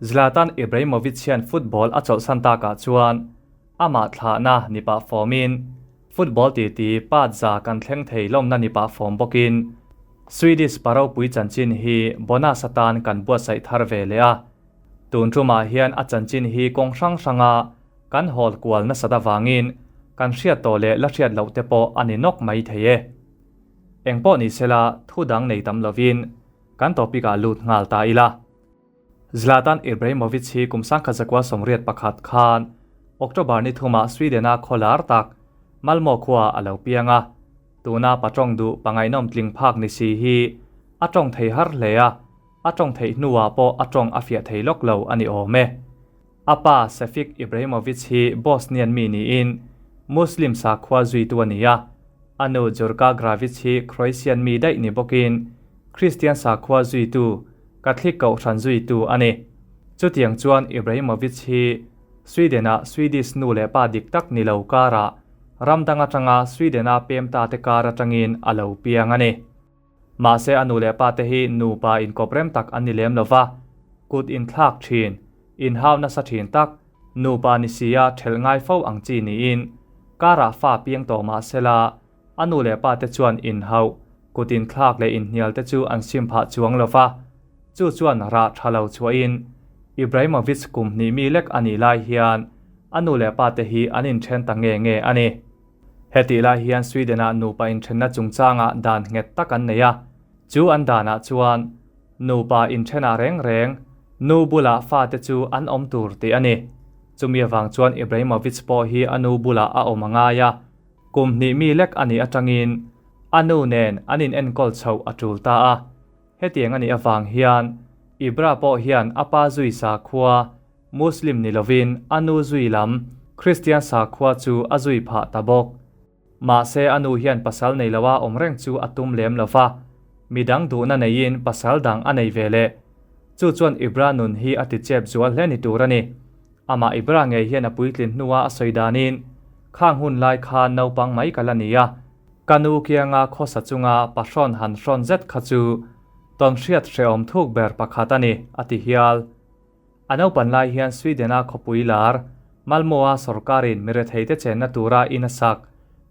Zlatan Ibrahimovic hian football a chawlhsan takah chuan amah thlahna ni pah fawmin football titi pat za kan thleng thei lawmna ni pah fawm bawkin Swedish pa ropui chanchin hi bonus atan kan buatsaih thar ve leh a. Tun tumah hian a chanchin hi kawng hrang hranga kan hawl kual nasat avangin kan hriat tawh leh la hriat loh te pawh a ni nawk mai thei e. Engpawh ni sela thu dang nei tam lovin kan topic ah lut nghal ta ila. Zlatan Ibrahimovic hi kum 1981 khan October ni thumah Sweden-a khawlar tak Malmo khua a lo piang a. Tuna patawng duh pangaihnawm tling phak ni si hi a tawng thei har hle a, a tawng theih hnuah pawh a tawng a fiah thei lawk lo a ni awm e. A pa Sefik Ibrahimovic hi Bosnian mi niin Muslim sakhua zuitu a ni a, a nu Jurka Gravic hi Croatian mi daih ni bawkin Kristian sakhua zuitu, Catholic kohhran zuitu a ni. Chutiang chuan Ibrahimovic hi Sweden-a Swedish nu leh pa dik tak ni lo karah ram dang atanga Sweden-a pem ta te kar atangin a lo piang a ni. Mahse a nu leh pa te hi nupa inkawp rem tak an ni lem lo va, kut inthlak thin, inhau nasa thin tak, nupa ni sia thelh ngai fo ang chi niin karah fa piang tawh mahsela a nu leh pa te chuan inhauh, kut inthlak leh inhnial te chu an sim phah chuang lo va, chu chuan rah tha lo chhuahin Ibrahimovic kum hnih mi lek a nih lai hian a nu leh pa te hi an inthen ta nge nge a ni. Hetih lai hian Sweden-ah nupa inthenna chungchangah dan nghet tak an nei a, chu an danah chuan nupa inthenah reng reng nu bulah fate chu an awm tur tih a ni. Chumi avang chuan Ibrahimovic pawh hi a nu bulah a awm a ngai a, kum hnih mi lek a nih atangin a nu nen an inenkawl chhoh a tul ta a. Hetiang a nih avang hian Ibra pawh hian a pa zui sakhua Muslim ni lovin a nu zui lam Kristian sakhua chu a zui phah ta bawk. Mahse a nu hian pasal nei loa awm reng chu a tum lem lo va, midang duhna neiin pasal dang a nei ve leh. Chu chuan Ibra nun hi a ti chep zual hle ni tur a ni. Amah Ibra ngei hian a puitlin hnua a sawi danin, Khang hun lai khan naupang mai ka la ni a, ka nu kianga khawsa chunga pahrawn han hrawn zet kha chu tawnhriat hrehawm thuk ber pakhat a ni, a ti hial. A naupan lai hian Sweden-a khawpui lar, Malmo-a sorkarin miretheite chenna tura in a sak,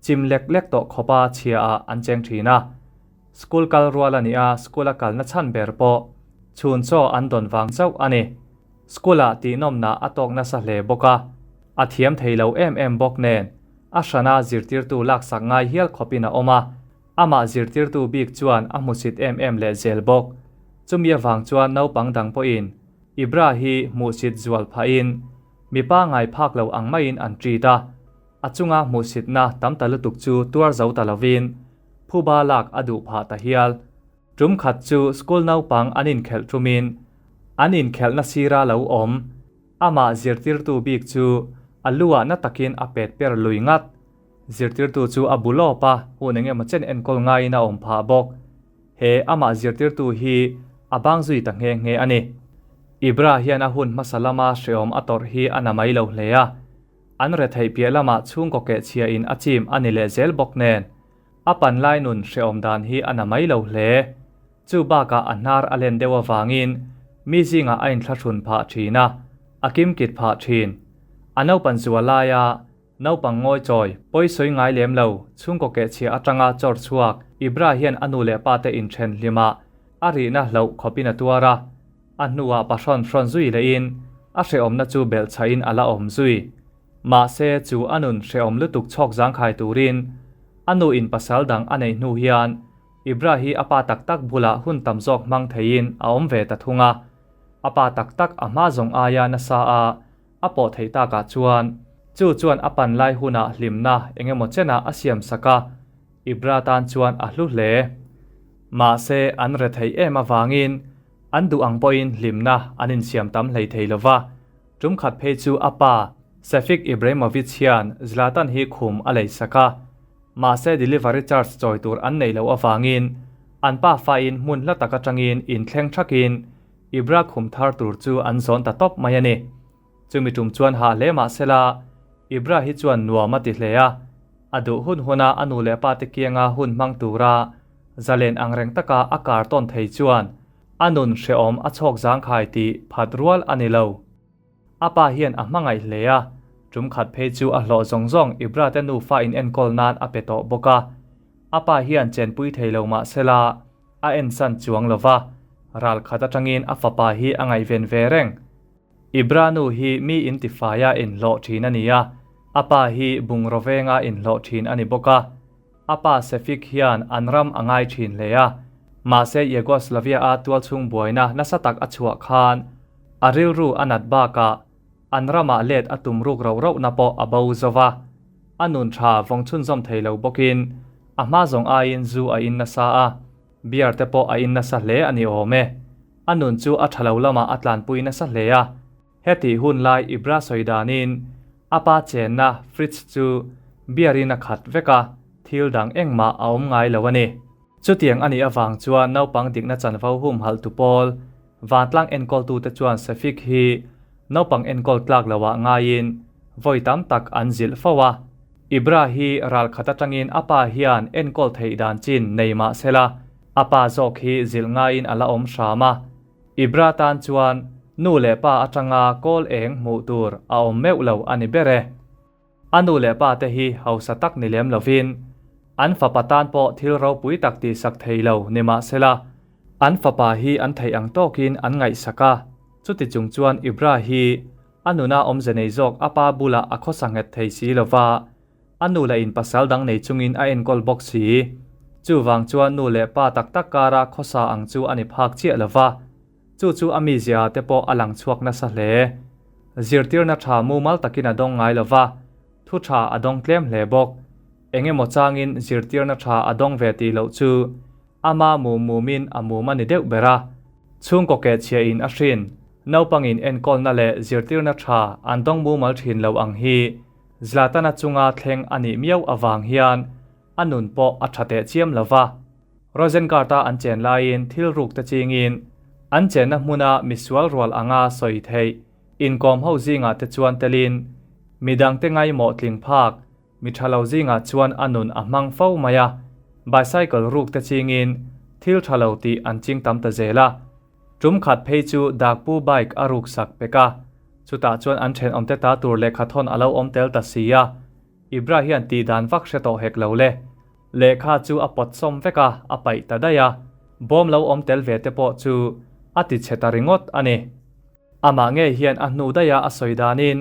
chim lek lek tawh khawpa chhia-ah an cheng thin a. School kal rual a ni a, school a kalna chhan ber pawh chhun chaw an dawn vang chauh a ni. School-ah tihnawmna a tawk nasa hle bawk a, a thiam thei lo em em bawk nen, a hrana zirtirtu laksak ngai hial khawpin a awm a, amah zirtirtu bik chuan a hmusit em em leh zel bawk. Chumi avang chuan naupang dang pawhin Ibra hi hmuhsit zual phahin mipa ngai phak lo ang maiin an treat a, a chunga hmuhsitna tam ta lutuk chu tuar zo ta lovin phuba lak a duh phah ta hial. Tum khat chu school naupang an inkhelh tumin an inkhelhna sira lo awm amah zirtirtu bik chu a luah na takin a pet per lui ngat. Zirtirtu chu a bu lawp a, hun eng emaw chen enkawl ngaiin a awm phah bawk. He amah zirtirtu hi a bang zui ta nghe nghe a ni. Ibra hian a hun hmasa lama hreawm a tawrh hi a na mai lo hle a, an retheih piah lamah chhungkaw kehchhia in a chim a ni leh zel bawk nen, a pan lai nun hreawm dan hi a na mai lo hle. Chu bakah a hnar a len deuh avangin mi zingah a inthlahrun phah thin a, a kimkit phah thin. A naupan zual laia Naupang ngawi chawi, pawi sawi ngai lem lo, chhungkaw kehchhia atanga chawr chhuak, Ibra hian a nu leh pa te inthen hlim a, a rihna hlauh khawpin a tuar a. A hnuah pahrawn hrawn zui lehin a hrehawmna chu belhchhahin a la awm zui. Mahse, chu a nun hrehawm lutuk chhawk zangkhai turin a nu in pasal dang a neih hnu hian Ibra hi a pa tak tak bulah hun tam zawk hmang theiin a awm ve ta thung a. A pa tak tak a hma zawng aia nasa a A pawh theih takah chuan chu chuan a pan lai hunah hlimna eng emaw chenah a siam sak a, Ibra tan chuan a hlu hle. Mahse, an re theih em avangin an duh ang pawhin hlimna an insiam tam hlei thei lo va. Tum khat phei chu a pa, Sefik Ibrahimovic hian Zlatan hi khum a lei sak a, mahse delivery charge chawi tur an neih loh avangin an pa fain hmun hla tak atangin inthleng thakin Ibra khum thar tur chu an zawn ta tawp mai a ni. Chumi tum chuan hah hle mah sela, Ibra hi chuan nuam a ti hle a. A duh hun huna a nu leh pa te kianga hun hmang tura zalen ang reng taka a kar tawn thei chuan A nun hrehawm a chhawk zangkhai tih phat rual a ni lo. A pa hian a hmangaih hle a, tum khat phei chu a hlawh zawng zawng Ibra te nufa in enkawl nan a pe tawh bawk a. A pa hian chenpui thei lo mah sela a ensan chuang lo va, ral khat atangin a fapa hi a ngaihven ve reng. Ibra nu hi mi in tifaia inhlawh thin a ni a, a pa hi bungraw venga inhlawh thin a ni bawk a. A pa Sefik hian an ram a ngai thin hle a, mahse Yugoslavia-a tualchhung buaina nasa tak a chhuah khan a rilru a nat bakah an ramah let a tum ruk rauh rauhna pawh a bo zo va. A nun tha vawng chhunzawm thei lo bawkin a hma zawng aiin zu a in nasa a, beer te pawh a in nasa hle a ni awm e. A nun chu a tha lo lamah a tlanpui nasa hle a. Heti hun lai Ibra sawi danin a pa chenna fridge chu beer in a khat vek a, thil dang engmah a awm ngai lo a ni. Chutiang a nih avang chuan naupang dikna chanvo humhalh tu pawl vantlang enkawltute chuan Sefik hi naupang enkawl tlak loah ngaiin vawi tam tak an zilh fo a. Ibra hi ral khat atangin a pa hian enkawl theih dan chin nei mah sela, a pa zawk hi zilh ngaiin a la awm hram a. Ibra tan chuan nu leh pa atanga kawl eng hmuh tur a awm meuh lo a ni ber e. A nu leh pa te hi hausa tak ni lem lovin an fapa tan pawh thil ropui tak tihsak thei lo ni mahsela an fapa hi an theih ang tawkin an ngaihsak a, chuti chung chuan Ibra hi a nuna awmze nei zawk a pa bulah a khawsa nghet thei si lova, a nu leh in pasal dang nei chungin a enkawl bawk si. Chuvang chuan nu leh pa tak tak kara khawsa ang chu a ni phak chiah lova, chu chu a mizia te pawh a lang chhuak nasa hle. Zirtirna tha mumal takin a dawng ngai lova, thu tha a dawng tlem hle bawk. Eng emaw changin zirtirna tha a dawng ve tih loh chu ama mum mumin a mum a ni deuh ber a. Chhungkaw kehchhia in a hrin, naupangin enkawlna leh zirtirna tha an dawng mumal thin lo ang hi Zlatana chunga thleng a nih miau avang hian a nun pawh a tha teh chiam lo va. Rosengard-a an chen laiin thil ruk te chingin an chenna hmuna misual rual anga sawi theih inkawm ho zingah te chuan telin midangte ngaimawh tling phak mi tha lo zingah chuan a nun a hmang fo mai a, bicycle ruk te chingin thil tha lo tih an ching tam ta zel a. Tum khat phei chu Dakpu bike a ruk sak pek a, chutah chuan an thenawmte ta tur lehkha thawn a lo awm tel ta si a, Ibra hian tih dan vak hre tawh hek lo le. Lehkha chu a pawt sawm vek a, a paih ta daih a, bawm lo awm tel ve te pawh chu a ti chhe ta ringawt a ni. Amah ngei hian a hnu daih a a sawi danin,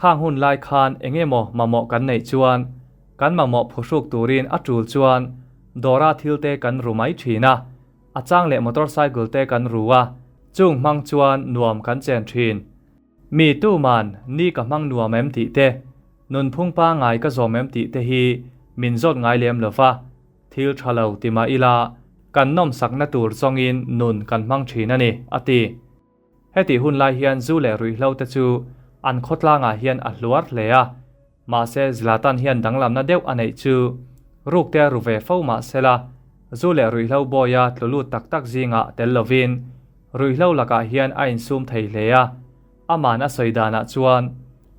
Khang hun lai khan eng emaw mamawh kan neih chuan kan mamawh phuhruk turin a tul chuan dawra thil te kan ru mai thin a, a chang leh motorcycle te kan ru a, chung hmang chuan nuam kan chen thin. Mi tuman ni ka hmang nuam em tih te, nunphung pangngai ka zawm em tih te hi min zawt ngai lem lo va, thil tha lo ti mah ila kan nawmsakna tur zawngin nun kan hmang thin a ni, a ti. Hetih hun lai hian zu leh ruihhlo te chu an khawtlangah hian a hluar hle a, mahse Zlatan hian danglamna deuh a neih chu ruk te a ru ve fo mahsela zu leh ruihhlo bawia tlu lut tak tak zingah tel lovin ruihhlo lakah hian a insum thei hle a, aman a sawi danah chuan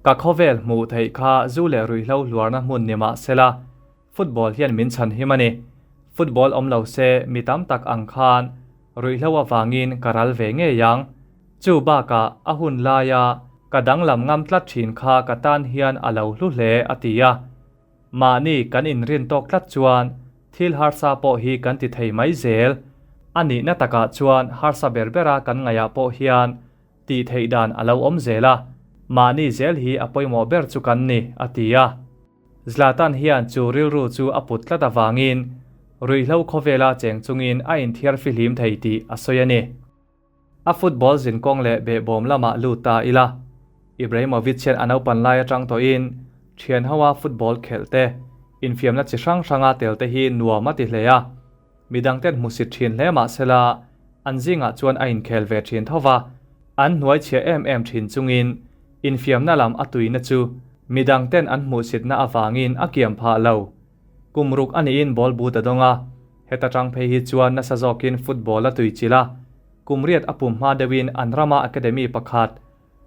ka khawvel hmuh theih kha zu leh ruihhlo hluarna hmun ni mahsela Football hian min chhan him a ni. Football awm lo se mi tam tak ang khan ruihhlo avangin ka ral ve ngei ang. Chu bakah a hun laia ka danglam ngam tlat thin kha ka tan hian a lo hlu hle, a ti a. Mahni kan inrin tawk tlat chuan thil harsa pawh hi kan ti thei mai zel. A nihna takah chuan harsa ber bera kan ngaihah pawh hian tih theih dan a lo awm zel a, mahni zel hi a pawimawh ber chu kan ni, a ti a. Zlatan hian chu rilru chu a put tlat avangin ruihhlo khawvela cheng chungin a inthiar fihlim thei tih a sawi a ni. A football zinkawng leh behbawm lamah lut ta ila, Ibrahimovic hian a naupan lai atang tawhin thian hoa football khelh te, infiamna chi hrang hranga tel te hi nuam a ti hle a. Midangten hmusit thin hle mah sela an zingah chuan a inkhel ve thin tho va, an hnuai chhia em em thin chungin infiamna lam a tuina chu midangten an hmuhsitna avangin a kiam phah lo. Kum ruk a niin ball but a dawng a, heta tang phei hi chuan nasa zawkin football a tuichilh a, kum riat a pum hma deuhin an rama academy pakhat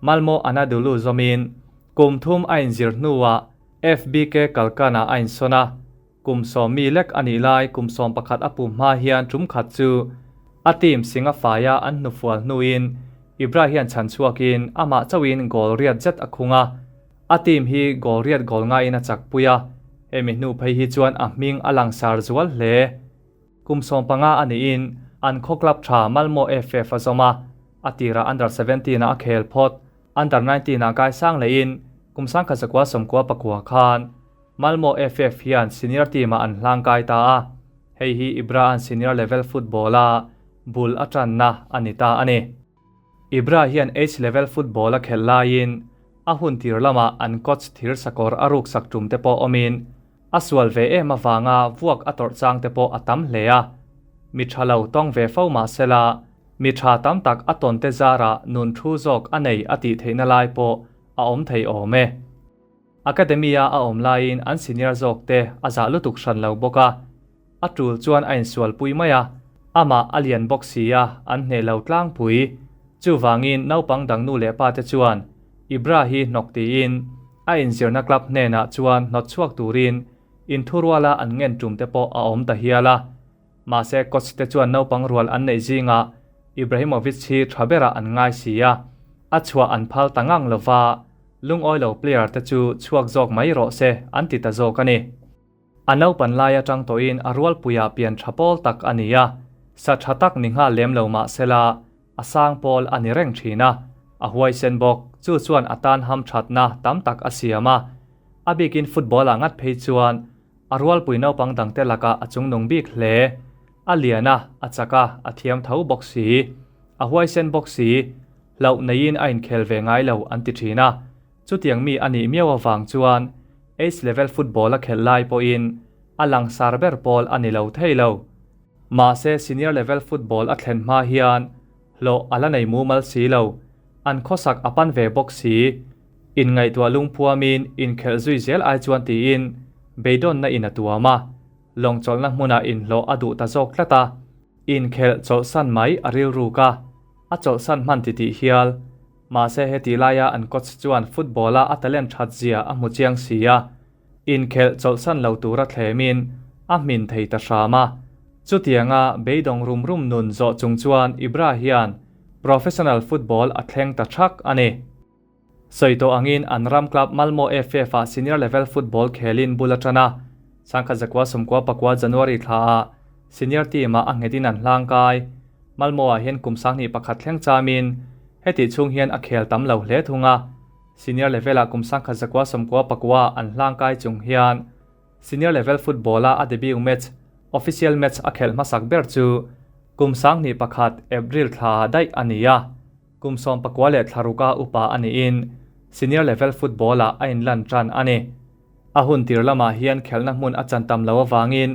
Malmo Anadolu zawmin kum thum a inzir hnuah FBK Kalkan-ah a insawn a. Kum sawm mi lek a nih lai kum 11 a pum hma hian tum khat chu A team singa faia an hnufual hnuin Ibra hian chhan chhuakin amah chauhin goal riat zet a khung a. A team hi goal riat goal ngaiin a chakpui a, hemi hnu phei hi chuan a hming a langsar zual hle. Kum 15 a niin an khaw club tha Malmo FF a zawm a, a tirah Under 17 ah a khel phawt. Under 19 ah kaisang leiin kum 1999 khan Malmo FF hian senior team ah an hlangkai ta a, hei hi Ibra an senior level football a bul a tanna a ni ta a ni. Ibra hian H level football a khelh laiin a hun tir lamah an coach thir sakawr a ruksak tum te pawh awmin a sual ve em avanga vuak a tawrh chang te pawh a tam hle a. Mi tha lo tawng ve fo mah sela mi tha tam tak a tawn te zarah nun thu zawk a nei a tih theihna lai pawh a awm thei awm e. Academy-a a awm laiin an senior zawk te a zah lutuk hran lo bawk a, a tul chuan a insualpui mai a, amah a lian bawk si a, an hneh lo tlangpui. Chuvangin naupang dang nu leh pa te chuan Ibra hi hnawk tiin a inzirna club hnenah chuan hnawt chhuak turin inthuruala an ngen tum te pawh a awm ta hial a. Mahse coach te chuan naupang rual an neih zingah Ibrahimovic hi tha berah an ngai si a, a chhuah an phal ta ngang lova, lungawi lo player te chu chhuak zawk mai rawh se an ti ta zawk a ni. A naupan lai atang tawhin a rualpuiah pian tha pawl tak a ni a, sa tha tak ni nghal lem lo mah sela a sang pawl a ni reng thin a, a huaisen bawk, chu chuan a tan ham thatna tam tak a siam a, a bikin football ah ngat phei chuan a rualpui naupang dangte lakah a chungnung bik hle. A lian a, a chak a, a thiam tho bawk si. A huaisen bawk si. Hlauh neiin a inkhel ve ngai lo an ti thin a. Chutiang mi a nih miau avang chuan Ace level football a khelh lai pawhin a langsar ber pawl a ni lo thei lo. Mahse senior level football a thlen hma hian hlawh a la nei mumal si lo. An khawsak a pan ve bawk si. Inngaihtuah lungphuamin inkhelh zui zel ai chuan tiin beidawnna in a tuam a. Lawng chawlhna hmunah inhlawh a duh ta zawk tlat a, inkhelh chawlhsan mai a rilruk a, a chawlhsan hman titih hial. Mahse heti laia an coach chuan football-a a talent that zia a hmu chiang si a, inkhelh chawlhsan lo tura thlemin a hmin thei ta hram a. Chutianga beidawng rum rum nun zawh chung chuan Ibra hian professional football a thleng ta thak a ni. Sawi tawh angin an ram club Malmo FF ah senior level football khelin bul a tan a, 1999 January thla ah senior team ah a nghetin an hlang kai. Malmo ah hian kum 21 thleng chamin hetih chhung hian a khel tam lo hle thung a, senior level ah kum 1999 an hlang kai chung hian senior level football a a debut match, official match a khelh hmasak ber chu kum 21 April thla ah daih a ni a. Kum 19 leh thla ruka upa a niin senior level football ah a inlan tan a ni. A hun tir lamah hian khelhna hmun a chan tam lo avangin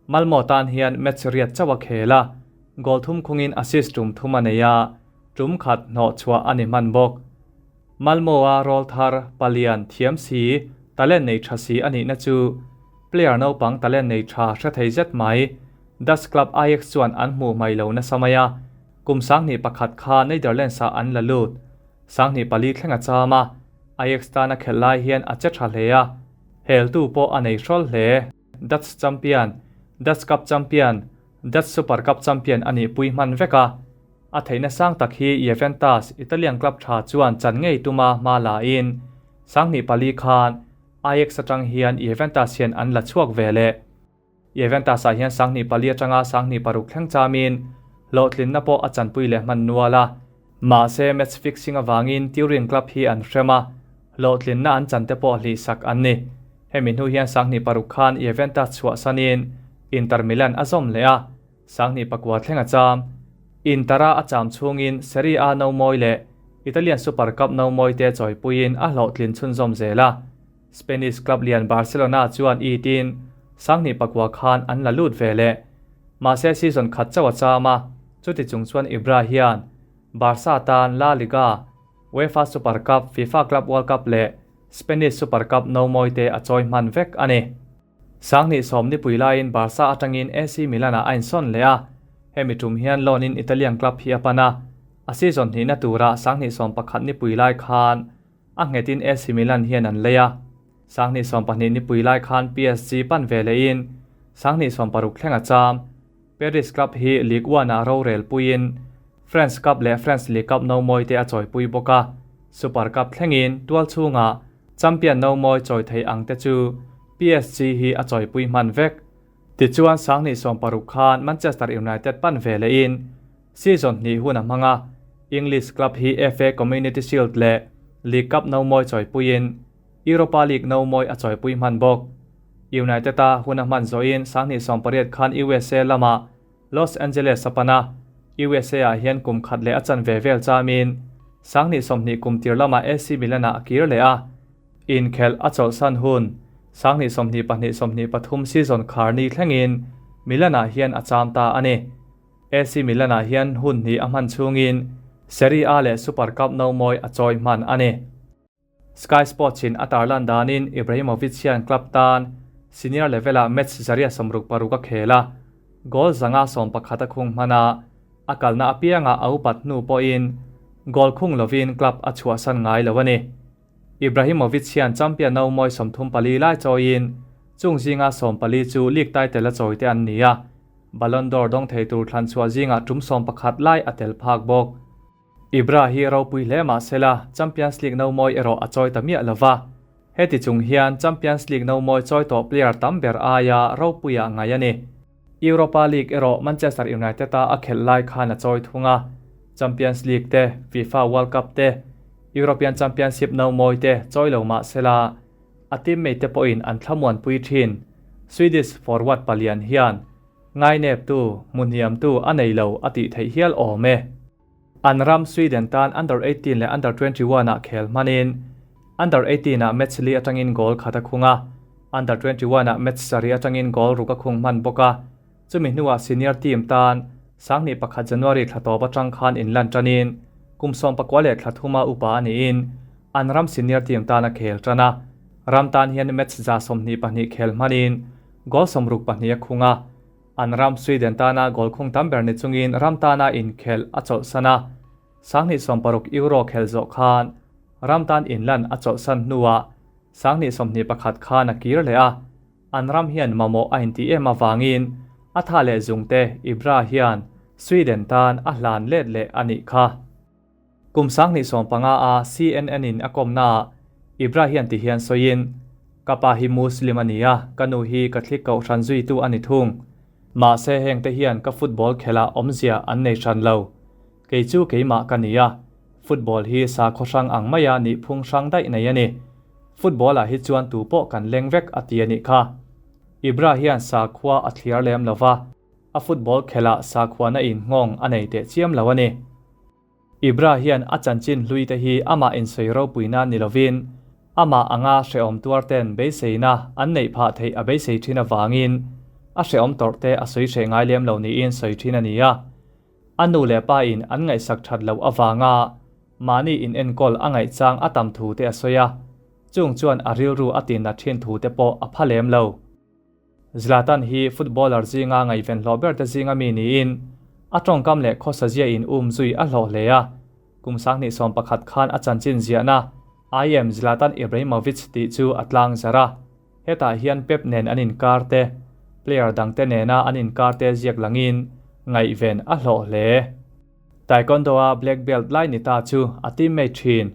Malmo tan hian match riat chauh a khel a, goal thum khungin assist tum thum a nei a, tum khat hnawh chhuah a ni hman bawk. Malmo-a rawl thar, palian, thiam si, talent nei tha si a nihna chu player naupang talent nei tha hre thei zet mai Dutch club Ajax chuan an hmuh hmai lo nasa mai a. Kum 21 kha Netherlands ah an la lut. 24 thleng a cham a, Ajax tan a khelh lai hian a che tha hle a, heltu pawh a nei hrawl hle. Dutch champion, Dutch Cup champion, Dutch Super Cup champion a nih pui hman vek a. A theihna sang tak hi Juventus, Italian club tha chuan chan ngei tuma hma la in 24 khan Ajax atang hian Juventus hian an la chhuak ve leh. Juventus ah hian 24 atanga 26 thleng chamin hlawhtlinna pawh a chanpui leh hman nual a. Mahse match fixing avangin Turin club hi an hrem a, hlawhtlinna an chan te pawh hlihsak an ni. Hemi hnu hian 26 khan Juventus chhuah sanin Inter Milan a zawm leh a, 29 thleng a cham. Inter-a a cham chhungin Serie A no mawi leh Italian Super Cup no mawi te chawipuiin a hlawhtlin chhunzawm zel a. Spanish club lian Barcelona chuan itin 29 khan an la lut ve leh. Mahse season khat chauh a cham a, chuti chung chuan Ibra hian Barca tan La Liga, UEFA Super Cup, FIFA Club World Cup leh Spanish Super Cup no mawi te a chawi hman vek a ni. 20 nipui laiin Barca atangin AC Milan ah a insawn leh a, hemi tum hian loan in Italian club hi a pan a, a season hnihna turah 21 nipui lai khan a nghetin AC Milan hian an lei a. 20 nipui lai khan PSG pan ve lehin 26 thleng a cham. Paris club hi Ligue 1-ah rorel puiin France Cup leh France League Cup nomawi te a chawipui bawk a, Super Cup thlengin tual chhungah champion nomawi chawi thei ang te chu PSG hi a chawipui hman vek. Tichuan 2016 khan Manchester United pan ve lehin season hnih hun a hmang a, English club hi FA Community Shield leh League Cup nomawi chawipuiin Europa League nomawi a chawipui hman bawk. United-a hun a hman zawhin 2018 khan USA lamah Los Angeles a pan a, USA-ah hian kum khat leh a chanve vel chamin 2020 kum tir lamah AC Milan-ah a kir leh a, inkhelh a chawlhsan hun 2022 23 season khar ni thlengin Milan-ah hian a cham ta a ni. AC Milan-ah hian hun hnih a hman chhungin Serie A leh Super Cup nomawi a chawi hman a ni. Sky Sports-in a tarlan danin Ibrahimovic hian club tan senior level-ah match 166 a khel a, goal 111 a khung hman a, a kalna apiangah a upat hnu pawhin goal khung lovin club a chhuahsan ngai lo a ni. Ibrahimovic hian champion nomawi 34 lai chawiin chung zinga 14 chu league title a chawi te an ni a, Ballon d'Or dawng thei tur thlan chhuah zingah tum 11 lai a tel phak bawk. Ibra hi ropui hle mah sela Champions League nomawi erawh a chawi ta miah lova. Heti chung hian Champions League nomawi chawi tawh player tam ber aia ropuiah ngai a ni. Europa League erawh Manchester United-a a khelh lai khan a chawi thung a. Champions League te, FIFA World Cup te, European Championship nomawi te chawi lo mah sela a teammate te pawhin an thlamuanpui thin. Swedish forward palian hian ngaineptu, hmuhniamtu a nei lo a tih theih hial awm e. An ram Sweden tan Under 18 leh Under 21 ah khel hmanin Under 18 ah match li atangin goal khat a khung a, Under 21 ah match sarih atangin goal ruk a khung hman bawk a, chumi hnuah senior team tan 2001 January thla tawp atang khan inlan tanin kum 13 a upa a niin an ram senior team tan a khel tan a, ram tan hian match 122 khel hmanin goal 62 a khung a. An ram Sweden tana goal khung tam ber ni chungin ram tana inkhelh a chawlhsan a, 2016 Euro khel zawh khan ram tan inlan a chawlhsan hnuah 2021 khan a kir leh a, an ram hian mamawh a inti em avangin a tha leh zungte Ibra hian Sweden tan a hlan let leh a nih kha. Kum 2015 a CNN in a kawmnaah Ibra hian ti hian sawiin, Ka pa hi Muslim a ni a, ka nu hi Catholic kohhran zuitu a ni thung. Mahse heng te hian ka football khelah awmzia an nei hran lo. Kei chu keimah ka ni a, football hi sakhaw hrang ang maia nihphung hrang daih nei a ni. Football-ah hi chuan tu pawh kan leng vek a ti a nih kha. Ibra hian sakhua a thliar lem lo va, a football khelah sakhuana inngawng a nei teh chiam lo a ni. Ibra hian a chanchin hlui te hi amah insawi ropuina ni lovin amah anga hrehawm tuar ten beiseina an neih phah theih a beisei thin avangin a hrehawm tawrh te a sawi hreh ngai lem lo niin sawi thin a ni a. A nu leh pa in an ngaihsak that loh avanga mahni in enkawl a ngaihchang a tam thu te a sawi a, chung chuan a rilru a tinna thin thu te pawh a pha lem lo. Zlatan hi footballer zinga ngaihven hlawh ber te zinga mi niin a tawngkam leh khawsazia in um zui a hlawh hle a. Kum 2011 khan a chanchin ziahna I am Zlatan Ibrahimovic tih chu a tlang zar a. Hetah hian Pep nen an inkar te, player dangte nena an inkar te ziak langin ngaihven a hlawh hle. Taekwondo-a black belt lai ni ta chu a teammate thin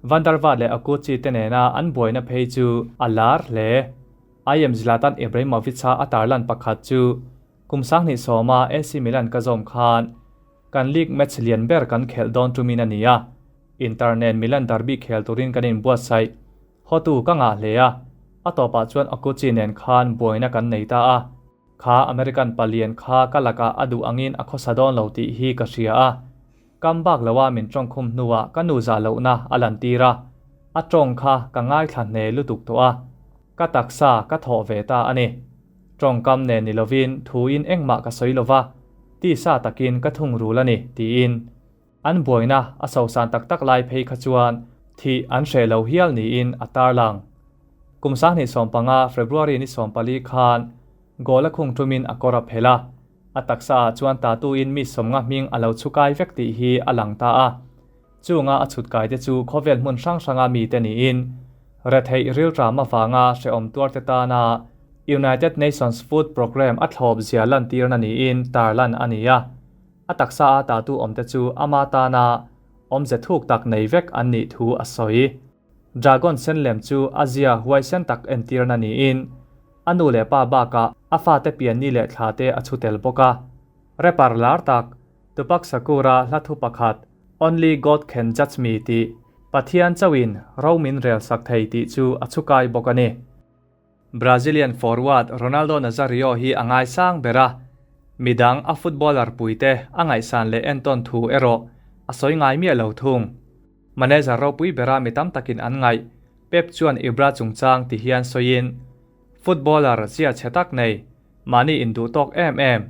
Van der Vaart leh Okuchi te nena an buaina phei chu a lar hle. I am Zlatan Ibrahimovic-a a tarlan pakhat chu kum 2010-a AC Milan ka zawm khan kan league match lian ber kan khelh dawn tumin a ni a, Inter nen Milan derby khel turin kan inbuatsaih. Hotu ka ngah hle a, a tawpah chuan Okuchi nen khan buaina kan nei ta a. Kha American palian kha ka lakah a duh angin a khawsa dawn lo tih hi ka hria a. Kam bak loa min tawngkhum hnuah ka nu zah lohna a lantir a, a tawng kha ka ngaithla hne lutuk tawh a, ka taksa ka thawh ve ta a ni. Tawngkam nen ni lovin thuin engmah ka sawi lova, tisa takin ka thungrul a ni, tiin. An buaina a sosan tak tak lai phei kha chuan thih an hreh lo hial niin a tarlang. Kum 2015 February ni 14 khan goal a khung tumin a kawr a phel a, a taksa ah chuan tatu in mi sawmnga hming a lo chhukai vek tih hi a lang ta a. Chunga a chhutkai te chu khawvel hmun hrang hranga mi te niin retheih rilram avanga hrehawm tuar te tana United Nations Food Programme a thlawp zia lantirna niin tarlan a ni a, a taksa a tatu awmte chu ama tana awmze thuk tak nei vek an nih thu a sawi. Dragon sen lem chu a zia huaisen tak entirna niin a nu leh pa bakah a fate pianni leh thla te a chhu tel bawk a. Rapper lar tak Tupac Shakur-a hla thu pakhat Only God Can Judge Me tih Pathian chauhin ro min rel sak thei tih chu a chhu kai bawk a ni. Brazilian forward Ronaldo Nazario hi a ngaisang ber a, midang a footballer puite a ngaihsan leh entawn thu erawh a sawi ngai miah lo thung. Manager ropui bera mi tam takin an ngaih, Pep chuan Ibra chungchang ti hian sawiin, Footballer zia chhe tak nei, mahni induh tawk em em,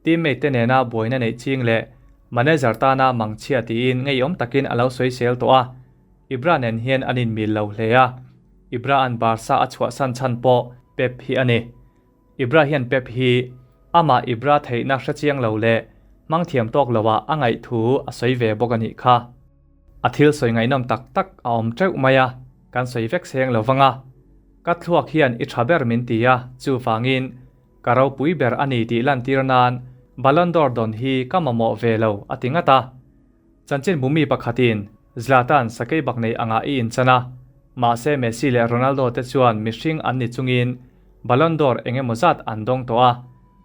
teammate te nena buaina neih ching leh manager tana mangchhia tiin ngeiawm takin a lo sawisel tawh a, Ibra nen hian an inmil lo hle a, Ibra an Barca a chhuahsan chhan pawh Pep hi a ni. Ibra hian Pep hi amah Ibra theihna hrechiang lo leh hmangthiam tawk loah a ngaih thu a sawi ve bawk a nih kha. A thil sawi ngaihnawm tak tak a awm teuh mai a, kan sawi vek seng lo vang a. Ka thluak hian i tha ber min ti a, chuvangin ka ropui ber a ni tih lantir nan Ballon d'Or dawn hi ka mamawh ve lo a ti ngat a. Chanchin bumi pakhatin Zlatan sakei bak nei angah i inchan a, mahse Messi leh Ronaldo te chuan mihring an ni chungin Ballon d'Or eng emaw zat an dawng tawh a,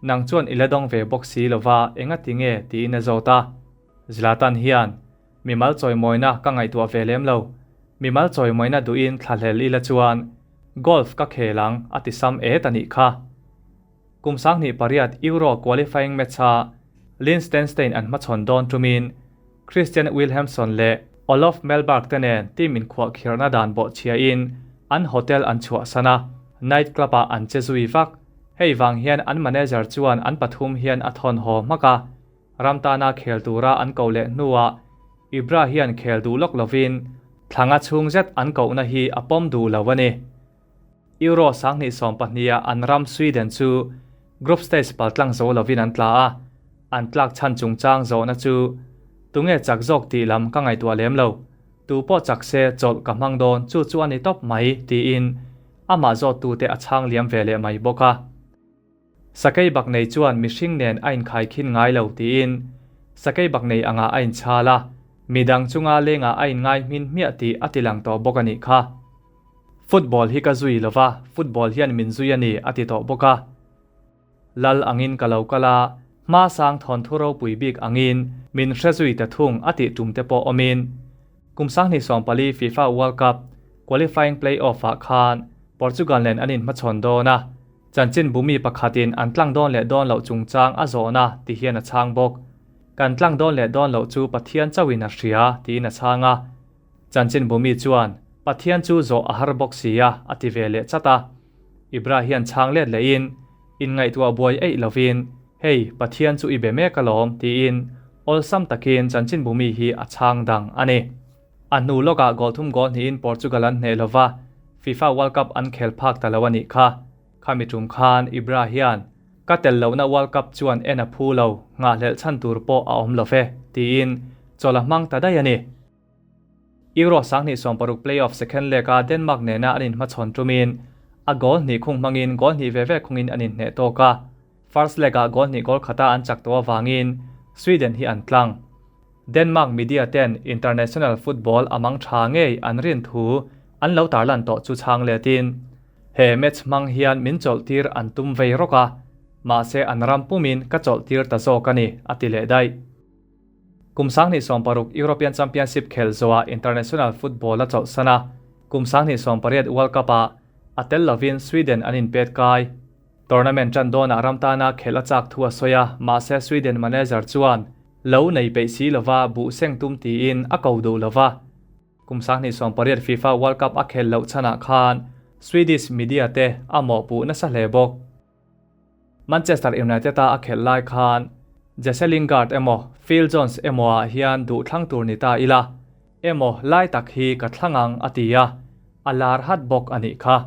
nang chuan i la dawng ve bawk si lova enga ti nge tiin a zawt a. Zlatan hian, Mimal chawimawina ka ngaihtuah ve lem lo, mimal chawimawina duhin thlahlel ila chuan golf ka khel ang a ti sam et a nih kha. Kum 28 Euro qualifying match-a Liechtenstein an hmachhawn dawn tumin Christian Wilhelmsson leh Olof Mellberg te nen team inkhuahkhirhna dan bawhchhiain an hotel an chhuahsan a, night club-ah an che zui vak. Hei vang hian an manager chuan an pathum hian a thawn haw hmak a, ram tana khel tura an koh leh hnuah Ibra hian khel duh lawk lovin thlanga chhung zet an kohna hi a pawm duh lo a ni. Euro 2012-ah an ram Sweden chu group stage paltlang zo lovin an tla a, an tlak chhan chungchang zawhna chu tunge chak zawk tih lam ka ngaihtuah lem lo, tu pawh chak se chawlh ka hmang dawn chu chu a ni tawp mai tiin amah zawttute a chhang liam ve leh mai bawk a. Sakei bak nei chuan mihring nen a inkhaikhin ngai lo tiin sakei bak nei angah a inchhal a, midang chunga lengah a inngai hmin hmiah tih a tilang tawh bawk a nih kha. Football hi ka zui lo va, football hian min zui a ni a ti tawh bawk a. Lal angin ka lo kal a, hma sang thawnthu ropui bik angin min hre zui ta thung a tih tum te pawh awmin kum 2014 FIFA World Cup qualifying play-off-ah khan Portugal nen an inhmachhawn dawn a, Chanchin bumi pakhatin an tlang dawn leh dawn loh chungchang a zawhna ti hian a chhang bawk. Kan tlang dawn leh dawn loh chu Pathian chauhin a hria tiin a chhang a. Chanchin bumi chuan, Pathian chu zawh a har bawk si a, a ti ve leh chat a. Ibra hian chhang let lehin, Inngaihtuah buai eih lovin, Hei, Pathian chu i be mek alawm, tiin awlsam takin chanchin bumi hi a chhang dang a ni. A hnu lawkah goal thum goal hnihin Portugal an hneh lova, FIFA World Cup an khel phak ta lo a nih kha. Khami tum khan Ibra hian, Ka tel lohna World Cup chuan en a phu lo, nghahhlelh chhan tur pawh a awm lo ve, tiin chawlh a hmang ta daih a ni. Euro 2016 play-off second leg-a Denmark nena an inhmachhawn tumin a goal hnih khung hmangin goal hnih ve ve khungin an inhneh tawk a. First leg-ah goal hnih goal khata an chak tawh avangin Sweden hi an tlang. Denmark media ten international football a mang tha ngei an rin thu an lo tarlan tawh chu chhang letin, he match hmang hian min chawlh tir an tum vei rawk a, mahse an ram pumin ka chawlh tir ta zawk a ni, a ti leh daih. Kum 2016 European Championship khel zawhah international football a chawlhsan a, kum 2018 World Cup-ah a tel lovin Sweden an inpet kai. Tournament tan dawnah ram tana khelh a chak thu a sawi a, mahse Sweden manager chuan lo nei peih si lova buh seng tum tiin a ko duh lova. Kum 2018 FIFA World Cup a khel loh chhanah khan Swedish media te a mawhpuh nasa hle bawk. Manchester United-a a khelh lai khan Jesse Lingard emaw Phil Jones emaw ah hian duh thlang tur ni ta ila emaw lai tak hi ka thlang ang a ti a, a lar hat bawk a nih kha.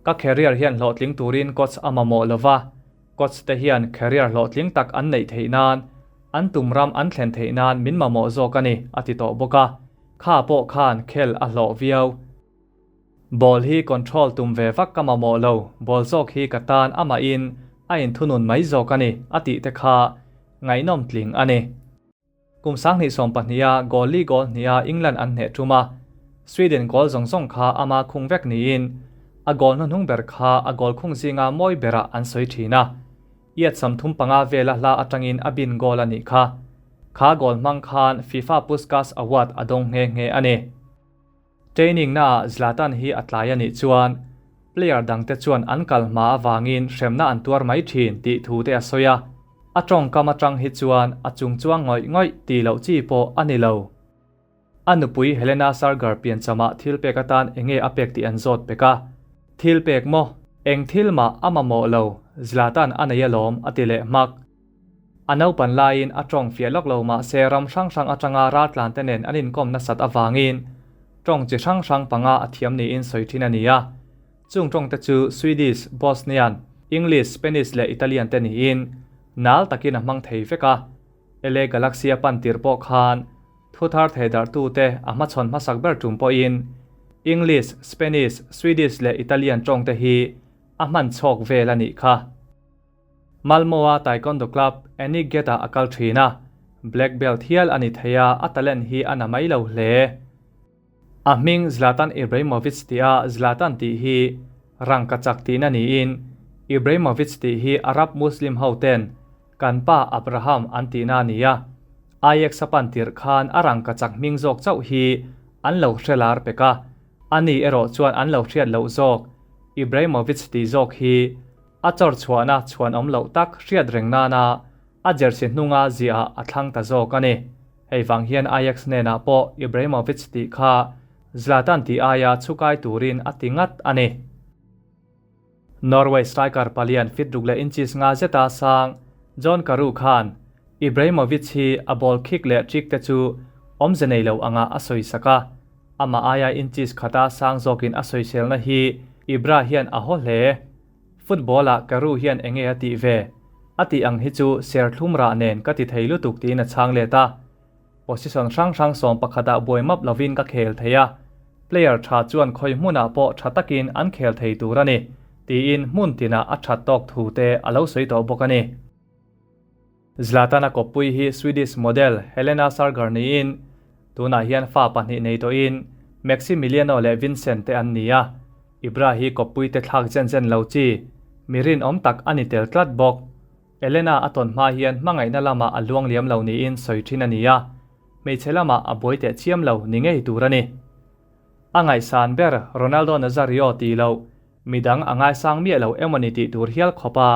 Ka career hian hlawhtling turin coach a mamawh lova, coach te hian career hlawhtling tak an neih theih nan, an tum ram an thlen theih nan min mamawh zawk a ni, a ti tawh bawk a, kha pawh khan khel a hlawh viau. Ball hi control tum ve vak ka mamawh lo, ball zawk hi ka tan amahin a inthunun mai zawk a ni, a tih te kha ngaihnawm tling a ni. Kum 2020-a goal li goal hniha England an hneh tum a, Sweden goal zawng zawng kha ama khung vek niin a goal hnuhnung ber kha a goal khung zinga mawi berah an sawi thin a. Iat 35 vela hla atangin a bin goal a nih kha. Kha goal hmang khan FIFA Puskas Award a dawng nghe nghe a ni. Training naah Zlatan hi a tlai a nih chuan player dangte chuan an kal hma avangin hremna an tuar mai thin tih thu te a sawi a, a tawngkam atang hi chuan a chungchuang ngawih ngawih tih loh chi pawh a ni lo. A nupui Helena Sargar pianchamah thil pek atan enge a pek tih an zawt pek a, Thil pek maw? Eng thil mah a mamawh lo, Zlatan a nei alawm a ti leh hmak. A naupan laiin a tawng fiah lawk lo mah se ram hrang hrang atanga raltlante nen an inkawm nasat avangin tawng chi hrang hrang panga a thiam niin sawi thin a ni a. Chung tawngte chu Swedish, Bosnian, English, Spanish leh Italian te niin nal takin a hmang thei vek a. LA Galaxy a pan tir pawh khan thu thar theidarhtute a hmachhawn hmasak ber tum pawhin English, Spanish, Swedish leh Italian tawngte hi a hman chhawk vel a nih kha. Malmo-a Taekwondo club Annie Gate-ah a kal thin a, black belt hial a ni thei a, a talent hi a na mai lo hle. A hming Zlatan Ibrahimovic tia Zlatan tih hi rangkachak tihna niin Ibrahimovic tih hi Arab Muslim hoten kan pa Abraham an tihna a ni a, Ajax a pan tirh khan a rangkachak hming zawk chauh hi an lo hre lar pek a, ani erawh chuan an lo hriat loh zawk Ibrahimovic tih zawk hi A chawr chhuahna chhuan awm loh tak hriat reng nana a jersey hnunga ziah a thlang ta zawk a ni. Hei vang hian Ajax hnenah pawh Ibrahimovic tih kha Zlatan tih aia chhukai turin a ti ngat a ni. Norway striker palian fit ruk leh inches nga zeta sang John Carew khan Ibrahimovic hi a ball kick leh trick te chu awmze nei lo anga a sawi sak a, amah aia inches khata sang zawkin a sawiselna hi Ibra hian a haw hle. Football ah Carew hian enge a tih ve? A tih ang hi chu serthlum rah nen ka ti thei lutuk tiin a chhang let a. Position hrang hrang 11 ah buai map lovin ka khel thei a, player tha chuan khawi hmunah pawh tha takin an khel thei tur a ni, tiin hmun tinah a that tawk thu te a lo sawi tawh bawk a ni. Zlatan-a kawppui hi Swedish model Helena Sargar niin tunah hian fa pahnih nei tawhin Maximiliano leh Vincent te an ni a, Ibra hi kawppui te thlak zen zen lo chi mi rinawm tak a ni tel tlat bawk. Elena a tawn hma hian hmangaihna lamah a luang liam lo niin sawi thin a ni a, hmeichhe lamah a buai teh chiam lo ni ngei tur a ni. A ngaihsan ber Ronaldo Nazario tih loh Midang a ngaisang miah lo emawni tih tur hial khawp a,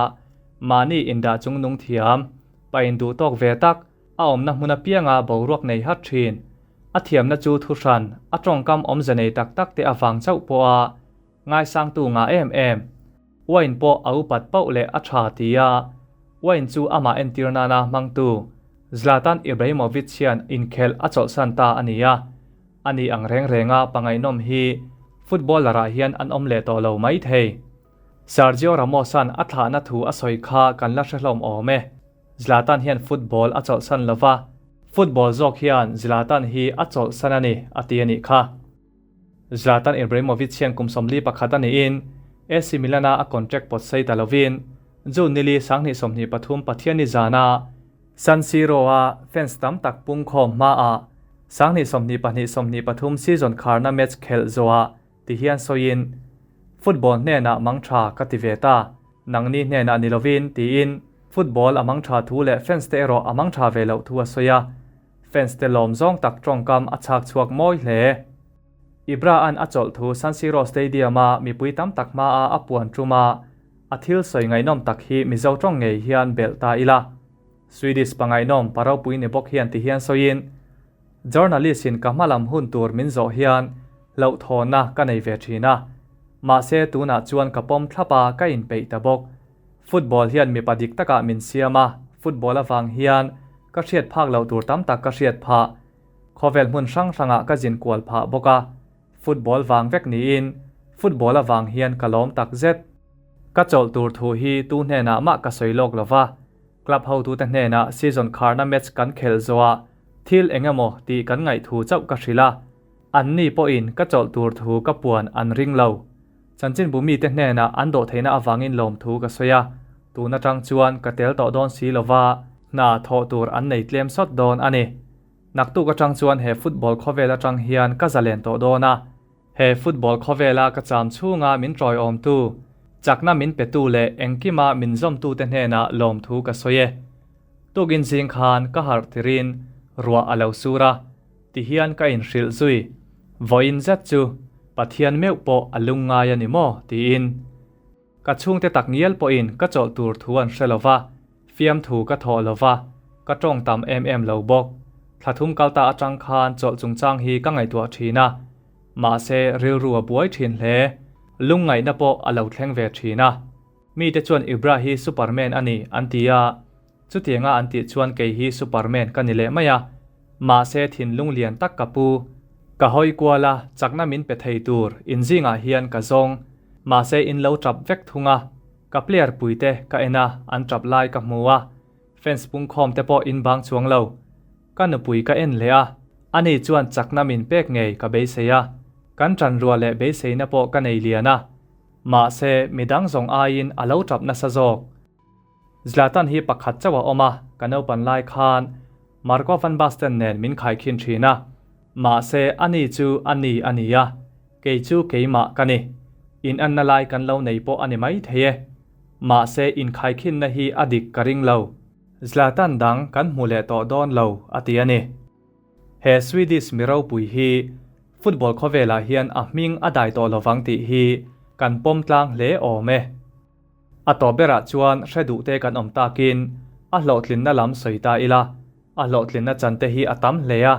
mahni indah chung nung thiam, pa induh tawk ve tak, a awmna hmun apianga boruak nei hat thin. A thiamna chu thuhran, a tawngkam awmze nei tak tak te avang chauh pawh a ngaisangtu ngah em em. Wine pawh a upat pauh leh a tha ti a, wine chu amah entir nana hmangtu Zlatan Ibrahimovic hian inkhelh a chawlhsan ta a ni a. A ni ang reng renga pangaihnawm hi footballer ah hian an awm leh tawh lo mai thei. Sergio Ramos-a'n a thlahna thu a sawi kha kan la hre hlawm awm e. Zlatan hian football a chawlhsan lo va, football zawk hian Zlatan hi a chawlhsan a ni, a ti a nih kha. Zlatan Ibrahimovic hian kum 41 a niin AC Milan-a a contract pawt sei ta lovin June nili 2023 Pathianni zana San Siro-a fans tam tak pungkhawm hmaah 2022 23 season kharna match khelh zawhah ti hian sawiin, Football hnenah mang tha ka ti ve ta, nangni hnenah ni lovin, tiin football a mang tha thu leh fans te erawh a mang tha ve loh thu a sawi a, fans te lawm zawng tak tawngkam a chhak chhuak mawi hle. Ibra-a'n a chawlh thu San Siro Stadium-a mipui tam tak hmaa a puan ṭuma A thil sawi ngaihnawm tak hi Mizo tawng ngei hian belh ta ila. Swedish pa ngaihnawm pa ropui ni bawk hian ti hian sawiin, Journalist in ka hmalam hun tur min zawh hian hlauhthawnna ka nei ve thin a. Mahse tunah chuan ka pawm thlap a ka inpeih ta bawk. Football hian mipa dik takah min siam a, football avang hian ka hriat phak loh tur tam tak ka hriat phah. Khawvel hmun hrang hrangah ka zin kual phah bawk a. Football vang vek niin football avang hian ka lawm tak zet. Ka chawlh tur thu hi tu hnenah mah ka sawi lawk lo va, club hotute hnenah season kharna match kan khelh zawhah thil eng emaw tih kan ngaih thu chauh ka hrilh a. Anni pawhin ka chawlh tur thu ka puan an ring lo. Chanchinbu mite hnenah an dawhtheihna avangin lawmthu ka sawi a, tun atang chuan ka tel tawh dawn si lova, hna thawh tur an nei tlem sawt dawn a ni. Naktuk atang chuan he football khawvel atang hian ka zalen tawh dawn a, he football khawvela ka cham chhunga min tawiawmtu, chakna min petu leh engkima min zawmtute hnenah lawmthu ka sawi e. Tukin zing khan ka harh tirin ruah a lo sur a, tihian ka inhrilh zui, Vawiin zet chu Pathian meuh pawh a lungngai a ni maw? tiin. Ka chhungte tak ngial pawhin ka chawlh tur thu an hre lo va, fiamthu ka thawh lo va, ka tawng tam em em lo bawk. Thla thum kal ta atang khan chawlh chungchang hi ka ngaihtuah thin a, mahse rilru a buai thin hle. Lungngaihna pawh a lo thleng ve thin a. Mite chuan Ibra hi Superman a ni an ti a, chutianga an tih chuan kei hi Superman ka ni leh mai a, mahse thinlung lian tak ka pu. Ka hawi kual a, chakna min pe thei tur inzingah hian ka zawng, mahse in lo tap vek thung a, ka player puite ka en a, an tap lai ka hmu a, fans pungkhawm te pawh in bang chuang lo. Ka nupui ka en leh a, ani chuan chakna min pek ngei ka beisei a, kan tanrual leh beiseina pawh ka nei lian a, Mahse, midang zawng aiin a lo tap nasa zawk. Zlatan hi pakhat chauh a awm a, ka naupan lai khan Marco van Basten nen min khaikhin thin a. Mahse, ani chu a ni a ni a, kei chu keimah ka ni. Inanna lai kan lo nei pawh a ni mai thei e. Mahse, inkhaikhinna hi a dik ka ring lo. Zlatan dang kan hmu leh tawh dawn lo, a ti a ni. He Swedish mi ropui hi football khawvelah hian a hming a dai tawh lovang tih hi kan pawm tlang hle awm e. A tawp berah chuan hre duhte kan awm takin a hlawhtlinna lam sawi ta ila, a hlawhtlinna chante hi a tam hle a,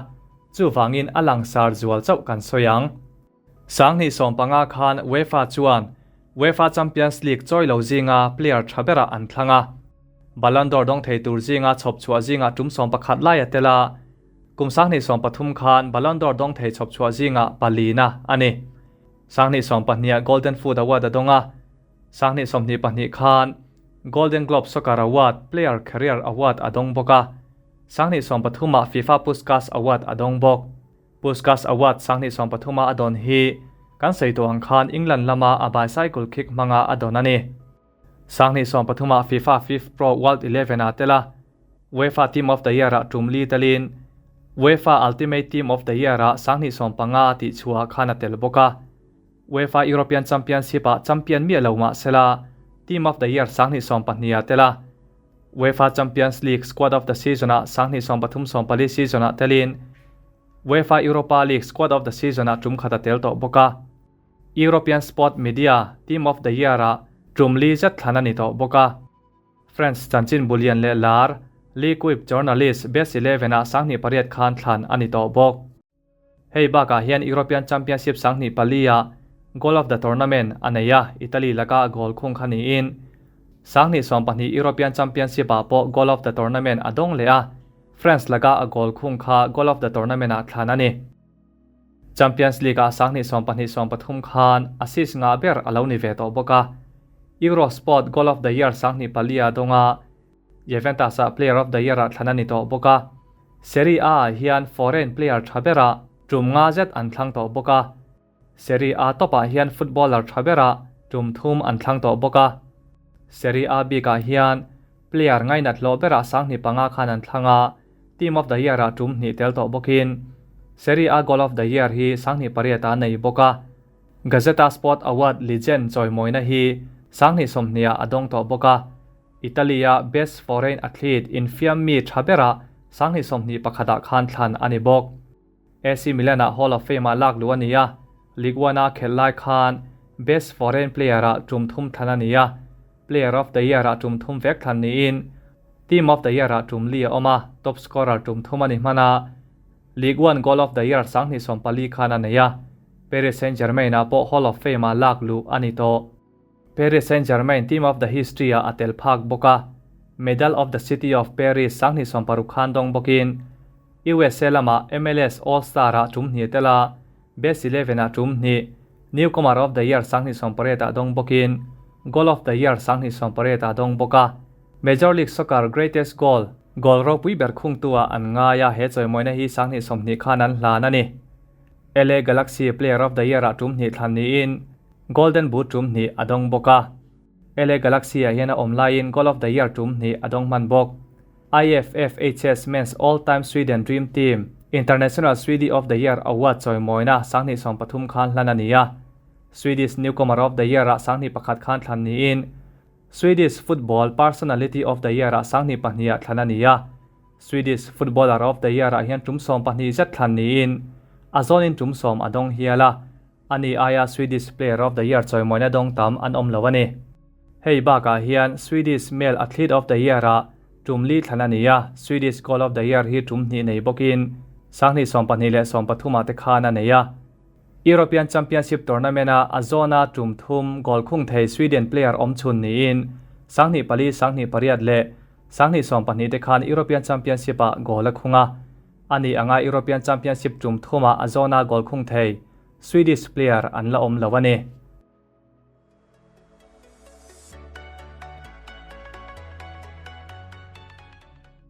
chuvangin a langsar zual chauh kan sawi ang. 2015 khan UEFA chuan UEFA Champions League chawi lo zinga player tha berah an thlang a. Ballon d'Or dawng thei tur zinga chhawp chhuah zingah tum 11 lai a tel a. Kum 2013 khan Ballon d'Or dawng thei chhawp chhuah zingah palina a ni. 2020ah Golden Foot Award a dawng a. 2022 khan Golden Globe Soccer Award Player Career Award a dawng bawk a. 2023ah FIFA Puskas Award a dawng bawk. Puskas Award 2023 a a dawn hi kan sawi tawh ang khan England lama a bicycle kick hmanga a dawn a ni. 2023 ah FIFA FIFPro World Eleven ah tel a, UEFA Team of the Year ah tum li telin UEFA Ultimate Team of the Year ah 2015 a tihchhuah khan a tel bawk a. UEFA European Championship ah champion miah lo mah sela Team of the Year 2020 ah tel a, UEFA Champions League Squad of the Season ah 2023-24 season ah telin UEFA Europa League Squad of the Season ah tum khat a tel tawh bawk a. European Sport Media Team of the Year ah tum li zet thlan a ni tawh bawk a. France chanchin bulian leh lar L'Equipe Journalist Best Eleven ah 2008 khan thlan a ni tawh bawk. Hei bakah hian European Championship 2004 ah Goal of the Tournament a nei a, Italy laka goal khung kha niin 2020 European Championship ah pawh Goal of the Tournament a dawng leh a, France laka a goal khung kha Goal of the Tournament ah thlan a ni. Champions League ah 2022-23 khan assist ngah ber a lo ni ve tawh bawk a, Eurosport Goal of the Year 2004 a dawng a, Juventus ah Player of the Year ah thlan a ni tawh bawk a. Serie A ah hian foreign player tha berah tum nga zet an thlang tawh bawk a. Serie A top ah hian footballer tha berah tum thum an thlang tawh bawk a. Serie A bik ah hian player ngainat hlawh berah 2005 khan an thlang a, Team of the Year ah tum hnih tel tawh bawkin Serie A Goal of the Year hi 2008 ah a nei bawk a. Gazzetta Sport Award Legend chawimawina hi 2020 ah a dawng tawh bawk a. Italy-a Best Foreign Athlete infiam mi tha berah 2021 ah khan thlan a ni bawk. AC Milan-ah Hall of Fame-ah lak luh a ni a, Ligue 1-a khelh lai khan Best Foreign Player-ah tum thum thlan a ni a, Player of the Year-ah tum thum vek thlan niin Team of the Year-ah tum li a awm a, Top Scorer tum thum a ni hman a, Ligue 1 Goal of the Year 2024 khan a nei a, Paris Saint-Germain-ah pawh Hall of Fame-ah lak luh a ni tawh. Paris Saint-Germain Team of the History ah a tel phak bawk a, Medal of the City of Paris 2016 khan dawng bawkin USA lamah MLS All-Star ah tum hnih tel a, Best Eleven ah tum hnih, Newcomer of the Year 2008 ah dawng bawkin Goal of the Year 2008 ah dawng bawk a. Major League Soccer Greatest Goal, goal ropui ber khungtu ah an ngai a, he chawimawina hi 2020 khan an hlan a ni. LA Galaxy Player of the Year-ah tum hnih thlan niin Golden Boot tum hnih a dawng bawk a. LA Galaxy-ah hian a awm laiin Goal of the Year tum hnih a dawng hman bawk. IFFHS Men's All-Time Sweden Dream Team International Swede of the Year Award chawimawina 2013 khan hlan a ni a. Swedish Newcomer of the Year-ah 2001 khan thlan niin Swedish Football Personality of the Year-ah 2002-ah thlan a ni a. Swedish Footballer of the Year-ah hian tum 12 zet thlan niin a zawnin tum 10 a dawng hial a, ani aia Swedish Player of the Year chawimawina dawng tam an awm lo a ni. Hei bakah hian Swedish Male Athlete of the Year-ah tum li thlan a ni a, Swedish Goal of the Year hi tum hnih nei bawkin 2012 leh 13-ah te khan a nei a. European Championship tournament-a a zawna tum thum goal khung thei Sweden player awm chhun niin 2004, 2008 leh 2012 te khan European Championship-ah goal a khung a. Ani anga European Championship tum thumah a zawna goal khung thei Swedish player an la awm lo a ni.